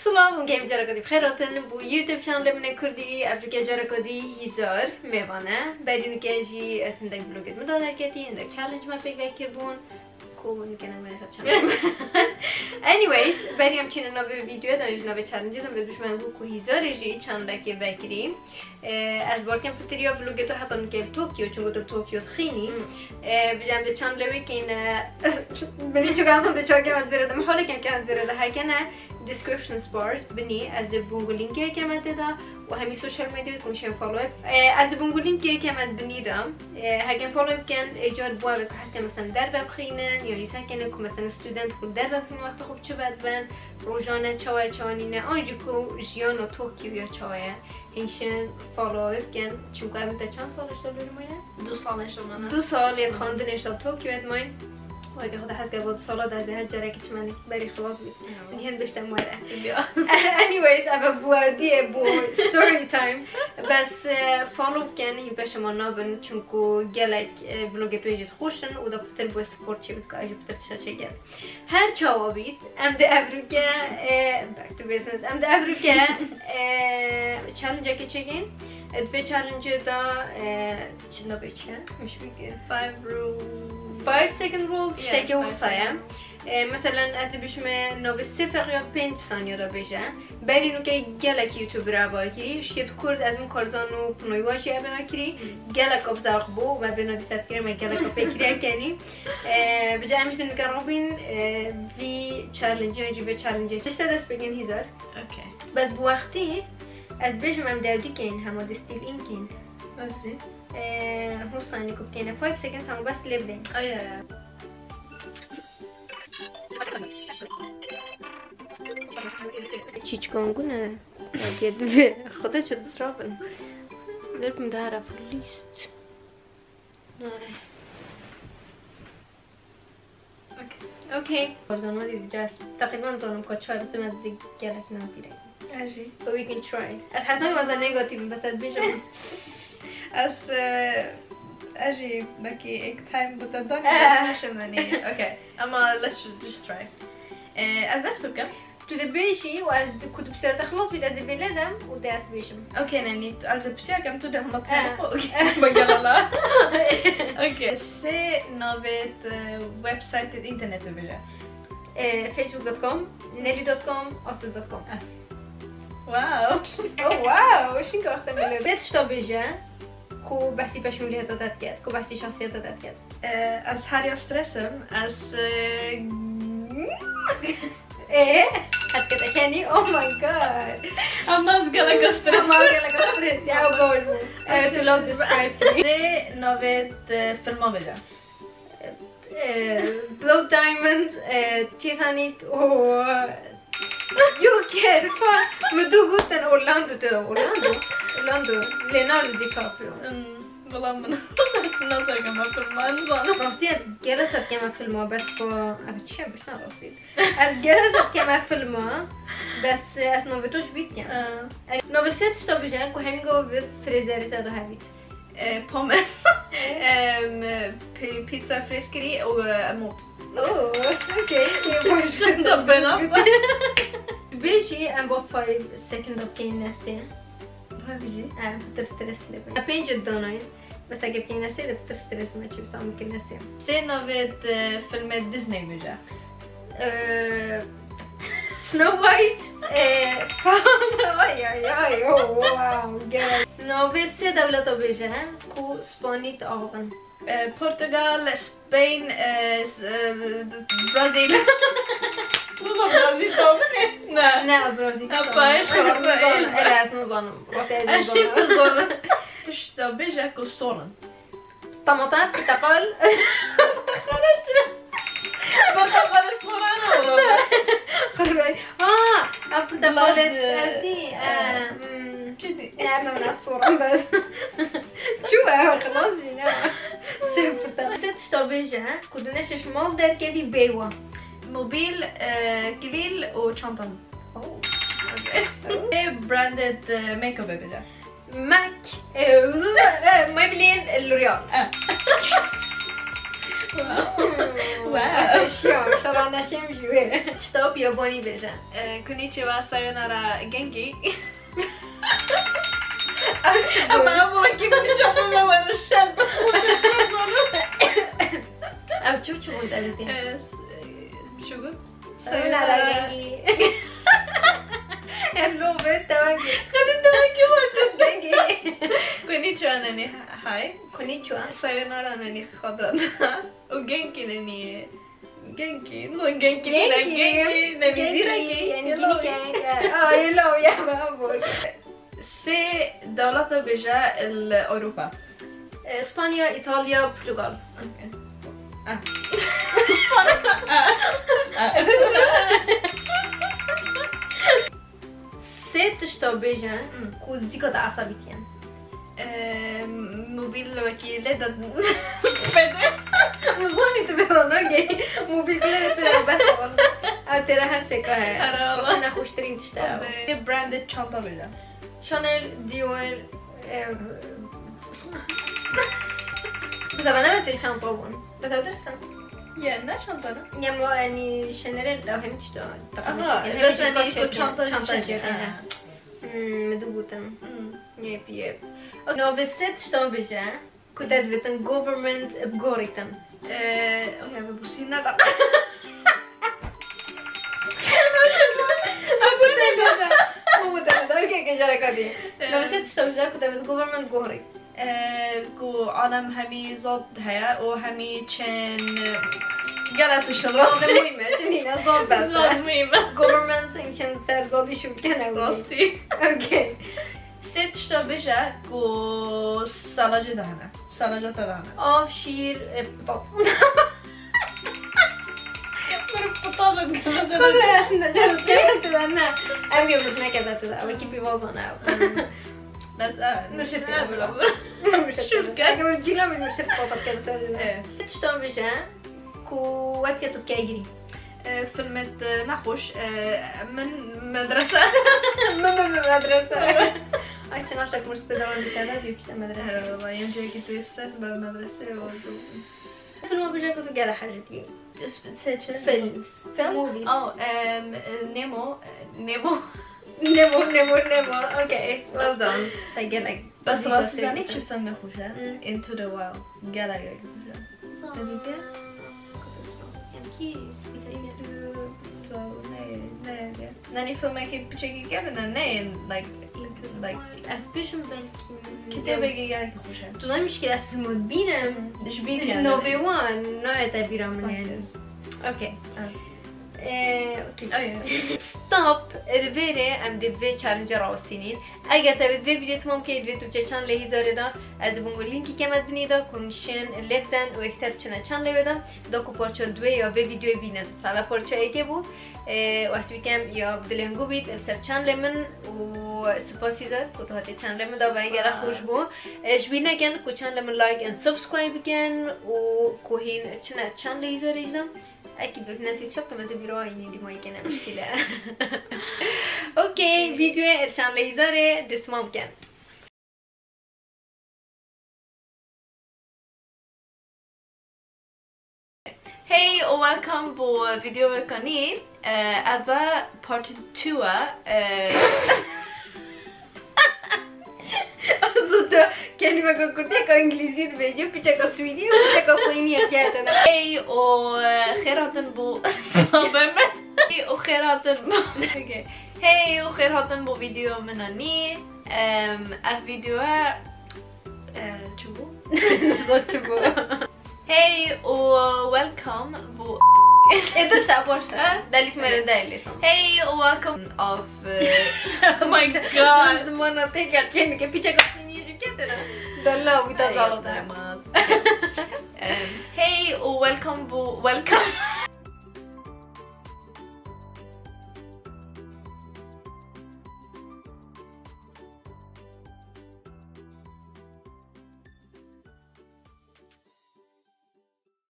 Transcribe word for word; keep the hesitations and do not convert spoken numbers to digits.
Silav û gem careka dî bi xêr hatin bo YouTube channelê min ê Kurdî. Ev duke careka dî hîzar mêvan e. Berî nuke jî ez hindek vlogê min da derketî, hindek challenge me pêk vekiribûn. Ku nuke ne me ser channel. Anyways, berî em çîne navê videoya de, ji navê challenge de, em bêjin ku hîzarê jî channelekê vekirî. Ee, ez barkem pitiriya vlogê tu heta nuke li Tokyo, çunku tu li Tokyo dixînî. Hmm. Ee, bi em de çand lewê keyne, beni çok azam de çok yemez veredim. Hale kem kem verede hekene descriptions bar binî, ez de bungu linki keme te da, û hemî social media kun şen follow. Ee, ez de bungu linki keme binî da. Ee, heken follow ken, ecar bu ave ku heste mesela derve bixînin, ya jî sekene ku mesela student ku derve bixînin wexta xwe çi vedben, rojane çawa çawa nîne, an jî ku jiyana Tokyo ya çawa ye. Hêşin follow bikin. Çunku em te çend sal ji lûr mane? Du sal ji mane. Du sal yê xandinê ji Tokyo et mayn. Weke xwe de hez kir bo du sala de ez ê her carekî çimenik berî xilas bît. Min hin biştem were. Anyways, ev bu diye bu story time. Bes, e, follow bikin, hin peşema nabin. Çunku gelek, e, vlogê pêjî xweş in û da pitir bo support çê bit ka jî pitir tişta çêkin. Her çawa bît, em di evrûke, e, back to business, em di evrûke, e, challenge-ekê çêkin. E, di vê challenge-ê de, e, çi navê çi ye? Mişbik, e, five rule. Five second rule, yeah, tiştekî wisa ye. E, meselen, ez dibêjim, e, navê sê feqiyat pênc saniye de bêje. Berî nûke gelek YouTuber ava kirî, şiyê di Kurd, ez min Karzan û Pinoy wa jî ava kirî. Hmm. Gelek abzaq bû, me bêna dîsa fikirê me gelek pêkiriye kenî. Ee, bi ca em jî nûke rabîn, ee, vî challenge-ê, jî vê challenge-ê. Tişta dest pêkin hîzar. Okay. Bes bi wextî, ez bêjim em dewdî keyin, hema de still in keyin. Bes jî. Ee, hûn sanî ku bikeyne five seconds, hema bes lê bidin. Ay, ay, ay. Çîçkan gune, weke divê. Xwedê çi dizrabin. Lê bim dara full list. Nare. Okay. Okay. Barzan hadi just. Teqrîben zanim ka çar sime di gelek nazîre. Ajî. But we can try. Ez hesabim ez negatif, bes ez bêjim. Ez, e, ez jî belkî ek time bi te dan, eh, ez naşim danî. Okay. Ama let's ju-, just try. E, ez dest pê bikim. Tu dibêjî û ez di-, ku tu pisyar te xilas bît, ez ê bê lê dem û te ez bêjim. Okay, nenî, tu, ez ê pisyar kem, tu de hema, eh, tempo. Okay, bagelala. Okay. Sê navê, e, website internetê bêje. E, facebook dot com, nelly dot com, asus dot com. Ah. Wow. Oh, wow. Şinka wexta bile. Sê tişta bêje ku behsî peşmûliyeta te diket, ku behsî şexsiyeta te diket. E, ez herya stres im. Ez, e, e, qet kete kenî. Oh my god. Ama ez geleka stres. Ama geleka stres. Ya, bol bû. E, tu law describe kirî. Sê navê, e, filma bêje. Eh, Blood Diamond, eh, Titanic û Joker, fa. Min du gotin Orlando, tira Orlando. Orlando, Leonardo DiCaprio. Hmm, wala min nazanim filma, nizanim. Rastî ez gelek ser keme filma, bes xwe, ev çi ye, bişna rastî. Ez gelek ser keme filma, bes ez navê to ji bîr dikim. Ha. Navê sê tişta bêje ku hemî gava bi Fraserê te de hebît. E, pommes. E? Em, pi-, pizza fresh kirî û, e, mot. Oh, okay. Baş. Da bena. Bêjî em bo five second of keyne sê. Baş jî. Em pitir stres lê bin. Pênc danayın. Mesela, gep keyne sê de pitir stres me çi, sam keyne sê. Sê navê, e, filmê Disney bêje. Ee, Snow White. Ee, ay, ay, ay, oh, wow, gel. Navê sê dewleta bêje, he? Ku Spanî diavin. Ee, Portugal, Spain, ee, s-, ee, Brazil. Nizanim Brazil diavin e? Ne. Ne, Brazil. Ha, diavin. Paris, Paris. Ele, ez nizanim. Rastî ez nizanim. Nizanim. Tişta bêje ku sorin. Tamata, portakal. Portakal soran ola. Xwedê. Ha, ev portakal. Blood, e, evdî, e, e, hmm. Çi dî? Ne, ne, ne, soran bes. Çû, e, xilas jî ne. Sê portakal. Sê tişta bêje, he? Ku dine şeş mal derkevî bêwa. Mobil, e, kilîl û çantan. Oh. Okay. Branded, e, make-up bêje. Mac, e, e, Maybelline, e, L'Oreal. E. Wow. Ez şiyam, şara neşêm jî wê. Tişta piyabanî bêje. Eh, konnichiwa, sayonara, genki. Ama bu kim bir şey yapamıyor, şen. Ev çu çu bûn te dîtin? Eh, s-, çu bûn? Sayonara, genki. Em lo ve, tamam ki. Kadın, tamam ki, var. Genki. Konnichiwa, nani, hi. Konnichiwa. Sayonara, nani, xadrada. O genki, nani. Genki, no, genki, genki, genki, nani, genki, zira ki, yani hello. Genki, genki. Ah, hello, ya, ben bu. Sê dewleta bêje li Ewropa. Eh, Spanya, Italya, Portugal. Okay. Ah. Sê tişta bêje, hmm, ku cîka te esabîtiye. Eh, mobil wekî lê de spede. Mizanî tu bê wana gey. Mobil bile de tu bes wan. Ew têra her sêka heye. Her Allah. Nexweştirîn tişta ew. Branded çanta bêje. Chanel, Dior, e, bi zebana ve sê çanta bûn. Bi zebana dersan. Ya, ne çanta ne? Ya, mo, yani, şenere de hem tişta. Aha, hem resmen çanta, çanta çanta çanta. Hmm, mi du gotin. Hmm. Yep, yep. Okay. No, bi sê tişta bêje. Ku te divêtin government bigorîtin. Eh, oya, bi Bûsî neda. Abu te neda. Abu te neda. Okey, okey, jareka dî. Eh. Navê sê tişta bêje ku te divêt government bigorît. Eh, ku alem hemî zad heye û hemî çin, eh, gele tişt. Zad muhîm e, çi nîne, zad bes e. Zad muhîm e. Government çin ser zadî şûl kene. Rastî. Okey. Sê tişta bêje ku salajê de hene. Salaja te de hene. Av, şîr, e, pital. Mir pital in. Xwedê ez ne, ne, ne, ne, ne. Em yê min nekete te de. Ew kî pîvazan ew. Hmm. Bes, e, mirşir ne, pîvazan. Bira, bira. Mirşir pîvazan. Şûlke. Eger cîna min mirşir pital kete ser. Evet. Sê tişta bêje ku wekî tu kegirî. E, filmet, e, nexweş, e, min medrese. Min, min, min medrese. Ay, çi naşek mirşir devam dikene, bir işte medrese. He, valla, yem cihekî tu yê ser, ber medrese oldu. Filma bêje ku tu gele hejî dikî. Seçe. Films. Film? Movies. Oh, em, e, Nemo, e, Nemo. Nemo, Nemo, Nemo. Okay, well done. Te gelek. Bes rastî zanî çi film xweş e? Hmm. Into the Wild. Gelek, gelek xweş e. Te dîtiye? Em kî spîkerî? Into, ne, ne, ne. Nanî filmekî piçekî kevin e, ne, like, like. Ez bêjim belkî. Kitêbekî gelek xweş e. Tu zanî min şikir ez filmo dibînim. Ji bîn. Ji navê wan nayête bîra min yani. Okay. Okey. Ee, okey. Stop, li vê rê em dê vê challenge-ê rawestînîn. Eger te divêt vê videoyê temam key, divêt tu biçe channelê Hîzarê de, ez dibûm wê linkî keme dibînî de, ku hûn şên lê bidin û yekser biçine channelê wê de, da ku parça duê ya vê videoyê bînin. Sala parça yekê bû, e, û ez bikem ya bi dilê hingû bît, li ser channelê min û spas Hîzar, ku tu hatî channelê min de, berê gelek xweş bû. E, ji bîr nekin, ku channelê min like and subscribe bikin û ku hîn çine channelê Hîzarê jî de. Ekîd bi nesî çap, em ez ê bîro ayînî dîmayî kene, muşkîl e. Okey, videoyê li channelê Hîzarê destmam ken. Hey û welcome bo videoyeka nî. Eh, ev e part two e. Eh, Aslında kelimeka Kurdî ka Îngilîzî dibêje, piçeka Swîdî û piçeka Swînî yek ketine. Hey û, e, xêr hatin bo, hey û xêr hatin bo. Okay. Hey û xêr hatin bo video min a nî. Em, ev video e, e, çi bû? Zor çi bû? Hey û welcome bo. E, dur sen boş ver. Ha? Delik merinde elli son. Hey û welcome of, e, oh my God. Zimana têk ya kênike piçek asîniye jî ketine. Dalla wî da zalata. Em, hey û welcome bo, welcome.